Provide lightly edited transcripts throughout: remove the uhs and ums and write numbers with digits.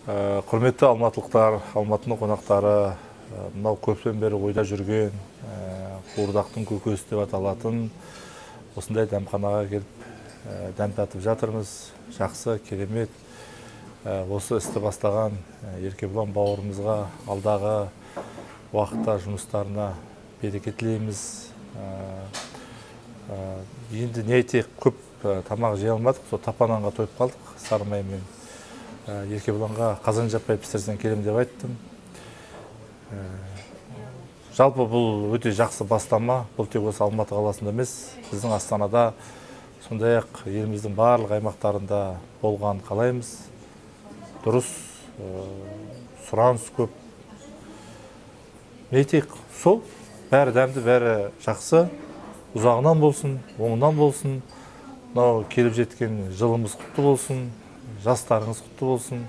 Құрметті алматылықтар, Алматының қонақтары, мынау көптен бері ойда жүрген қуырдақтың көкесі деп аталатын осындай дәмханаға келіп дәм татып жатырмыз. Жақсы, керемет. Осы істі бастаған Еркебұлан бауырымызға алдағы уақытта жұмыстарына береке тілейміз. Енді не айтайық, көп тамақ жей алмадық, сол тапананға тойып қалдық сары маймен. Еркебұланға қазан жаппай пісірсең келем деп айттым. Жалпы бұл өте жақсы бастама. Бұл тек осы Алматы қаласында емес, біздің Астанада, сондай-ақ еліміздің барлық аймақтарында болған қалаймыз. Дұрыс, сұраныс көп. Не айтайық, сол, бәрі дәмді, бәрі жақсы. Ұзағынан болсын, оңынан болсын. Мынау келіп жеткен жылымыз құтты болсын, жастарыңыз құтты болсын.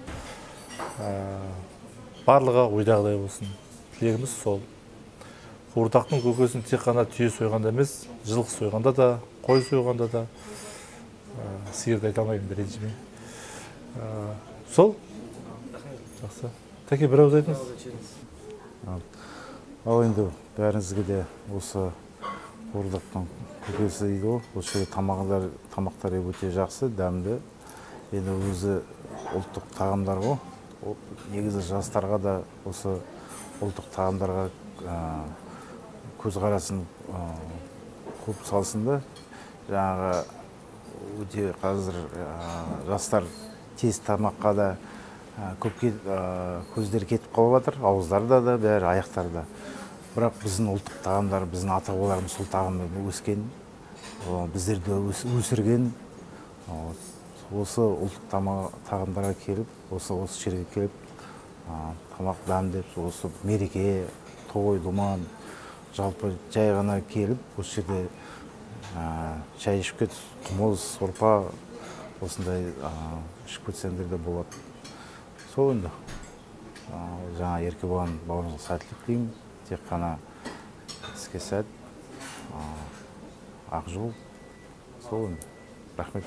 Барлығы ойдағыдай болсын. Тілегіміз сол. Қуырдақтың көкесін тек қана түйе сойғанда емес, жылқы сойғанда да, қой сойғанда да, сиырды айта алмаймын, ренжіме. Сол. Жақсы. Тәке, бір ауыз айтыңыз. Ал енді бәріңізге де осы қуырдақтың көкесі дейді ғой. Осы жерде тамақтар өте жақсы, дәмді. Енді өзі ұлттық тағамдар ғой. Негізі жастарға да осы ұлттық тағамдарға көзқарасын көп салсын да. Жаңағы өте қазір жастар тез тамаққа да көпке көздері кетіп қалып жатыр, ауыздарда да, бәрі аяқтарда. Бірақ біздің ұлттық тағамдар, біздің ата-бабаларымыз сол тағаммен өскен, біздерді өсірген. Осы ұлттық тағамдарға келіп, осы жерге келіп, тамақ дәмдеп, осы мереке, той, думан, жалпы жай ғана келіп, осы жерде шай ішіп кетіп, қымыз, сорпа, осындай ішіп кетсеңдер де болады. Сол енді жаңа Еркебұлан бауырымызға сәттілік тілеймін. Тек қана іске сәт, ақ жол. Сол енді. Рахмет.